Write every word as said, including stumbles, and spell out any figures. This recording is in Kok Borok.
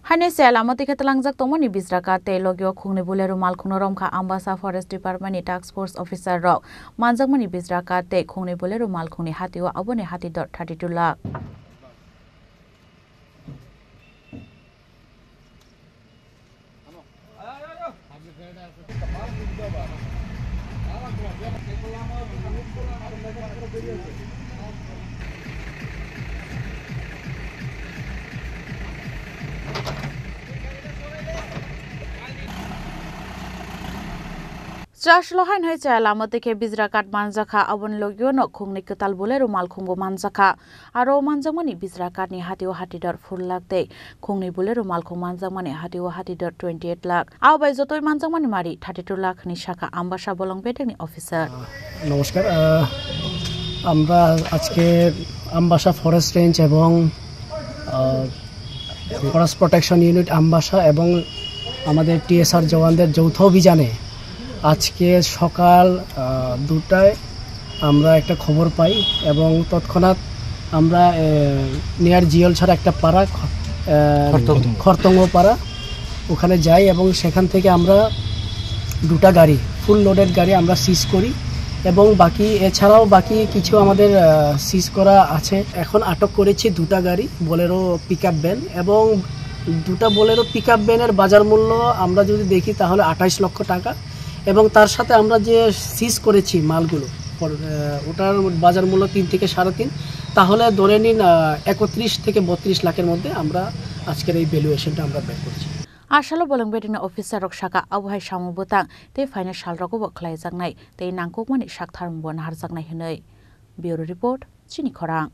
Haino se lama twi khe tlangjak tongmani Bijrakat tei logio khungni Bolero malkhungno romkha Ambasa Forest Department ni Task Force Officer rok. Manjakmani Bijrakat tei khungni Bolero malkhungni hatio aboni hati dor thirty two lakh. Chaslo haino hai chaya lama twi khe Bijrakat manjakha, aboni logio no khungni kwtal Bolero malkhungbo manjakha. Aro manjakmani Bijrakatni hatio hati dor four lakh tei khungni Bolero malkhung manjakmani hatio hati dor twenty eight lakh. Abo bai jotoi manjakmani mari thirty two lakh hinwi sakha Ambasa bolong bedekni officer. নমস্কার। আহ, আমরা আজকে Ambassa forest range এবং, আহ, forest protection unit Ambassa এবং আমাদের টিএসআর জওয়ানদের যৌথ অভিযানে আজকে সকাল, আহ, দুটায় আমরা একটা খবর পাই এবং তৎক্ষণাৎ আমরা, আহ, নিয়ার জিয়লছড়া একটা পাড়া, আহ, খরতঙ্গ। খরতঙ্গ পাড়া, ওখানে যাই এবং সেখান থেকে আমরা দুটা গাড়ি, ফুল লোডেড গাড়ি আমরা সিজ করি এবং বাকি, এছাড়াও বাকি কিছু আমাদের, আহ, সিজ করা আছে। এখন আটক করেছি দুটা গাড়ি, বোলেরো পিকআপ ভ্যান এবং দুটা বোলেরো পিকআপ ভ্যানের বাজার মূল্য আমরা যদি দেখি তাহলে আঠাইশ লক্ষ টাকা এবং তার সাথে আমরা যে সিজ করেছি মালগুলো, পর-, আহ, ওটার বাজার মূল্য তিন থেকে সাড়ে তিন, তাহলে ধরে নিন, আহ, একত্রিশ থেকে বত্রিশ লাখের মধ্যে আমরা আজকের এই ভ্যালুয়েশনটা আমরা বের করছি। Asalo bolong bedekni officer rok sakha, abo hai samung bwtang tei phainai sal rogo bo khlaijaknai tei nangkukmani saktharmung bo naharjaknai hwnwi. Bureau Report, Chini Khorang.